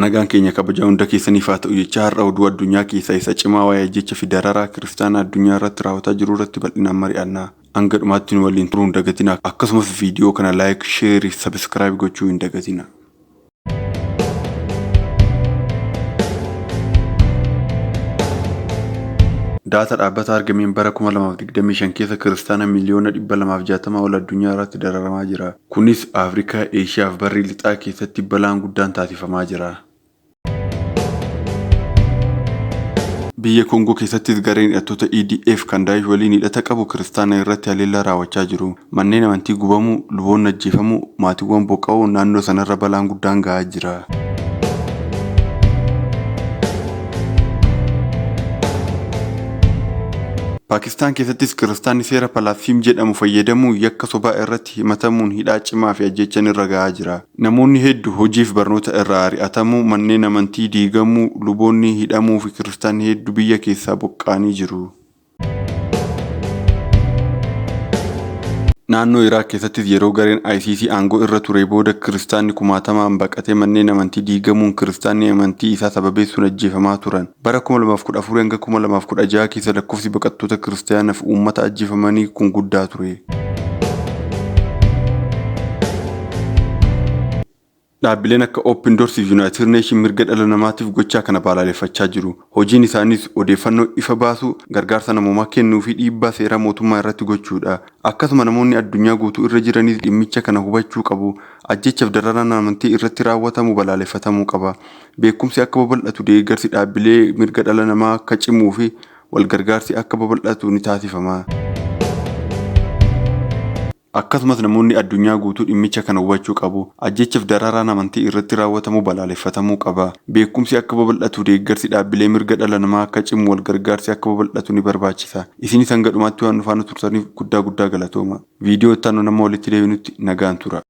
Nagaan keenya kabajaa hunda keessaniif haa ta'u jechaa har'a oduu addunyaa keessaa isa cimaa waa'ee ajjecha fi dararaa kiristaanaa addunyaa irratti raawwataa jiru irratti bal'inaan mari'anna. Hanga dhumaatti nu waliin turuu hin dagatina. Akkasumas viidiyoo kana like, share fi subscribe gochuu hin dagatina. Daataa dhaabbata argameen bara 2025 keessa kiristaana miliyoona 260 ol addunyaa irratti dararamaa jira. Kunis Afrikaa, Eeshiyaa fi Barri Lixaa keessatti balaan guddaan taasifamaa jira. Biyya Koongoo keessattis gareen hidhattoota EDF kan Daa'ish waliin hidhata qabu kiristaana irratti haleellaa raawwachaa jiru. Manneen amantii gubamuu, luboonni ajjeefamuu, maatiiwwan buqqa'uu naannoo sanarra balaan guddaan gahaa jira. Paakistaan keessattis kiristaanni seera Palaafiim jedhamu fayyadamuun yakka sobaa irratti himatamuun hidhaa cimaa fi ajjeechaan irra gahaa jira. Namoonni heddu hojii fi barnoota irraa ari'atamuu, manneen amantii diigamuu, luboonni hidhamuu fi kiristaanni heddu biyya keessaa buqqa'anii jiru. Naannoo Iraaq keessattis yeroo gareen ICC aangoo irra turee booda kiristaanni kumaatamaan baqatee manneen amantii diigamuun kiristaanni amantii isaa sababeessuun ajjeefamaa turan. Bara 2014 hanga 2016 keessa lakkoofsi baqattoota kiristaanaa fi uummata ajjeefamanii kun guddaa ture. Dhaabbileen akka Open Doors fi United Nations mirga dhala namaatiif gochaa kana balaaleffachaa jiru. Hojiin isaaniis odeeffannoo ifa baasuu, gargaarsa namoomaa kennuu fi dhiibbaa seeraa mootummaa irratti gochuudha. Akkasuma namoonni addunyaa guutuu irra jiranis dhimmicha kana hubachuu qabu. Ajjeechaaf dararaan amantii irratti raawwatamu balaaleffatamuu qaba. Beekumsi akka babal'atu deeggarsi dhaabbilee mirga dhala namaa akka cimuu fi wal gargaarsi akka babal'atu ni taasifama. Akkasumas namoonni addunyaa guutuu dhimmicha kana hubachuu qabu. Ajjeechaaf dararaan amantii irratti raawwatamu balaaleffatamuu qaba. Beekumsi akka babal'atu deeggarsi dhaabbilee mirga dhala namaa akka cimu wal gargaarsi akka babal'atu ni barbaachisa. Isinis hanga dhumaatti waan nu faana turtaniif guddaa guddaa galatooma. Viidiyoo itti aanu nama walitti deebinutti nagaan tura.